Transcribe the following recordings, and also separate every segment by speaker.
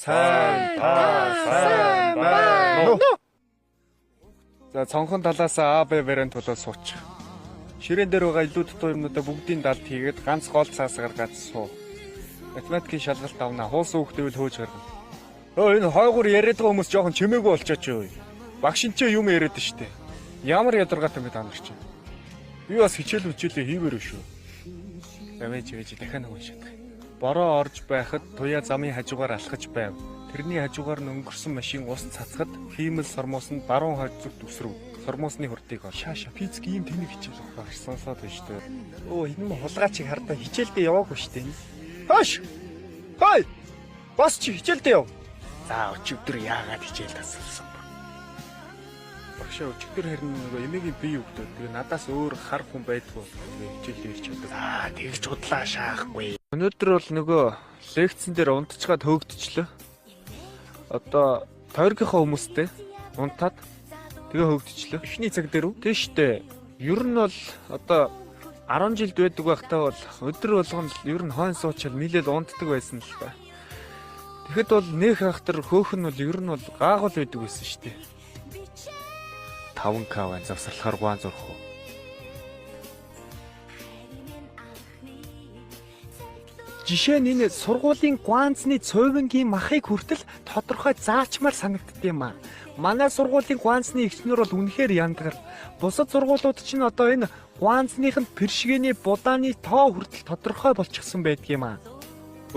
Speaker 1: Сайн та сайн байна уу? За, цонхон талаас А, Б вариант болоод суучих. Ширээн дээр байгаа илүү дутуу юмнуудаа бүгдийн далд хийгээд ганц гол цаас гаргаад суу. Математикийн шалгалт авна. Хуусан хүүхдийг хөөж гаргана. Өө, энэ хойгуур яриад байгаа хүмүүс жоохон чимээгүй болчооч юу. Багш энэ ч юм яриад штэ. Ямар ядаргаатай юм бэ та нар чинь. Би бас хичээл хичээлээ хийвэр шүү. Замэж ээж дахиад нэг уншаад. Бороо орж байхад туяа замын хажуугаар алхаж байв. Тэрний хажуугаар нь өнгөрсөн машин ус цацхад хиймэл сормуус нь баруун хойд зүгт үсрэв. Сормуусны хурдыг ол. Шааша физик ийм тэнэг хичээл багш сонсоод байна шүү дээ.
Speaker 2: Өө, энэ м хулгайчийг хардаа, хичээлдээ яваагүй шүү дээ. Хоош. Хой. Бос, чи хичээлдээ яв.
Speaker 1: За, өчигдөр яагаад хичээл тасалсан бэ? Багшаа, өчигдөр харин нөгөө эмээгийн бие өвдөд. Тэгээ надаас өөр хар хүн байдгүй. Тэгээ хичээлдээ ирч чаддаг.
Speaker 2: Аа, тэгж худлаа шаахгүй.
Speaker 1: Өнөөдөр бол нөгөө лекцэн дээр унтчихад хөөгдчихлөө. Одоо тойргийнхоо хүмүүстэй унтаад тэгээ хөөгдчихлөө. Эхний цаг дээр үү? Тийм штэ. Ер нь бол одоо 10 жилд байдаг байхдаа бол өдөр болгон л ер нь хойн суучаал нийлээл унтдаг байсан л та. Тэгэхэд бол нэх ахтар хөөх нь бол ер нь бол гаагуул байдаг байсан штэ. 5К байна, завсарлахаар гуан зурх уу?
Speaker 2: Жишээ нь энэ сургуулийн гуанзны цуйвангийн махыг хүртэл тодорхой заачмаар санагдд юм аа. Манай сургуулийн гуанзны эгчнэр бол үнэхээр яндгар. Бусад сургуулиуд чинь одоо энэ гуанзных нь пэршгэний будааны тоо хүртэл тодорхой болчихсон байдаг юм аа.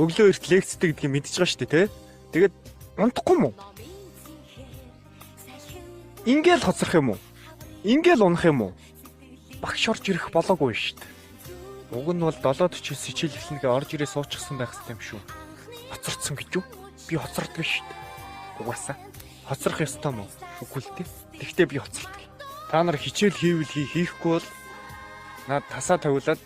Speaker 1: Өглөө эрт лекцтэй гэдгийг мэдчихэж байгаа шүү дээ, тэ? Тэгээд унтахгүй юм уу? Ингээл хоцрох юм уу? Ингээл унах юм уу? Багш орж ирэх болоогүй шүү дээ. Уг нь бол 7:49 хичээл эхлэнгээ орж ирээ суучихсан байх хэрэгтэй юм шүү.
Speaker 2: Хоцорцсон гэж юу? Би хоцордгүй шүү дээ. Угаасаа хоцрох ёстой мó? Үгүй л дээ. Тэгтээ би хоцордог.
Speaker 1: Та нар хичээл хийвэл хий, хийхгүй бол над тасаа тавиулаад